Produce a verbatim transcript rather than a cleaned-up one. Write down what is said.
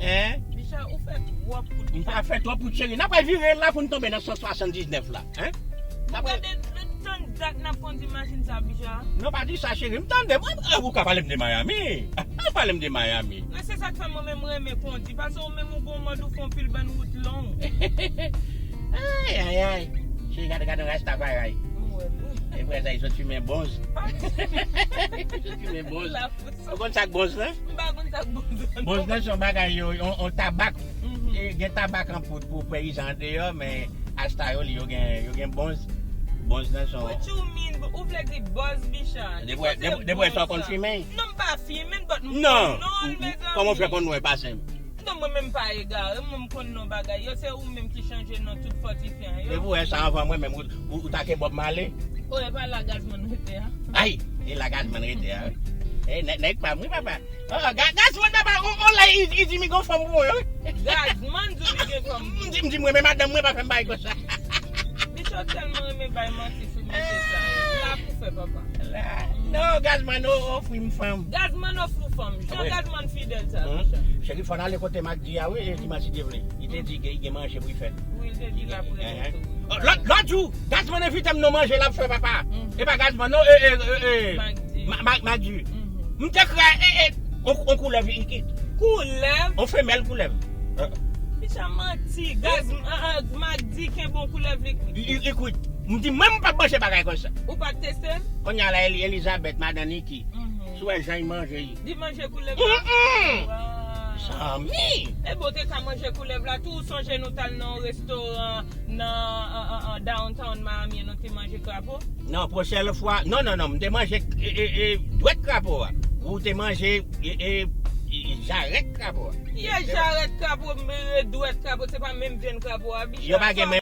Hein? Bicha, ou fè twòp kout. M pa fè twòp kout, cheri. N ap vire la pou n tonbe nan san swasanndiznèf la. Hein? N ap gade, tann dat n ap kondi machin sa, Bicha. Non, pa di sa, cheri. M tande. Mwen, ah, ou ka pale m de Miami. Ah, pale m de Miami. Men se sa k fè mwen menm renmen kondi. Paske ou menm ou gon mòd ou fè yon pil bann wout long. Ay, ay, ay. Cheri, gade, gade yon Rastafari. M wè l wi. E vre sa, li sot fimen bonz. Li sot fimen bonz. Ou konn sa k bonz lan? M pa konn sa k bonz lan. Bonz lan se yon bagay yo, yon, yon tabak. Mhm. E gen tabak an poud pou peyizan andeyò, men asta yo, li, yo gen, yo gen bonz. Bonz lan se yon What you mean? Ou vle di bòz, Bicha? Depi, depi, depi sa w konn fimen? Non, m pa fimen, but m konn non l, mezanmi. Kòman w fè konn non e pa senp? Non, mwen menm pa egare, mwen m konn non bagay yo, se ou menm ki chanje non tout fòtifyan yo. Depi w wè sa anvan mwen menm, ou, ou, ou take Bob Marley? O, e pa la Gazman rete a. Ay, e la Gazman rete a, wi. E, nè-, nèg pa m, wi, papa. O, Ga-, Gazman, papa, on, on lè, i, i di mi gon fanm pou mwen, wi. Gazman di w li gen fanm pou ou. M di, m di, mwen, men madanm mwen pa fè m bagay konsa. Bicha tèlman renmen bay manti sou mesye sa yo. La pou fè, papa. La. Non, Gazman o-, ofri m fanm. Gazman ofri w fanm. Jan Gazman fidèl sa, Bicha. Cheri, fò n ale kote Magdi a, wi, e dimanch si Dye vle. Li te di gen, gen manje pou li fè. Wi, li te di l ap rele tou, wi. Lòt, lòt jou, Gazman envite m nan manje l ap fè, papa. E pa Gazman, non, e, e, e, e. Magdi. Ma-, ma-, Magdi. M te kwè, e, e, on, on koulèv, i, i, Koulèv? On femèl koulèv. Bicha manti. Gaz, ah, ah, Magdi kenbe on koulèv li kwit. Li, li, li kwit. M di, mwen, m p ap manje bagay konsa. Ou pa t teste l? Kounye a la, Eli-, Elizabeth, madan Niki. Si w wè jan l manje, li. Li manje koulèv la? Zanmi! E bon, te ka manje koulèv la tou. Ou sonje nou t al nan yon restoran nan, an, an, an, downtown Miami, nou te manje krapo? Non, pwochèn fwa. Non, non, non, m te manje, e, e, e, dwèt krapo a. Ou te manje, e, e, e, jarèt krapo a. Ye jarèt krapo, e, dwèt krapo, se pa menm vyann krapo a, Bicha. Yo pa gen menm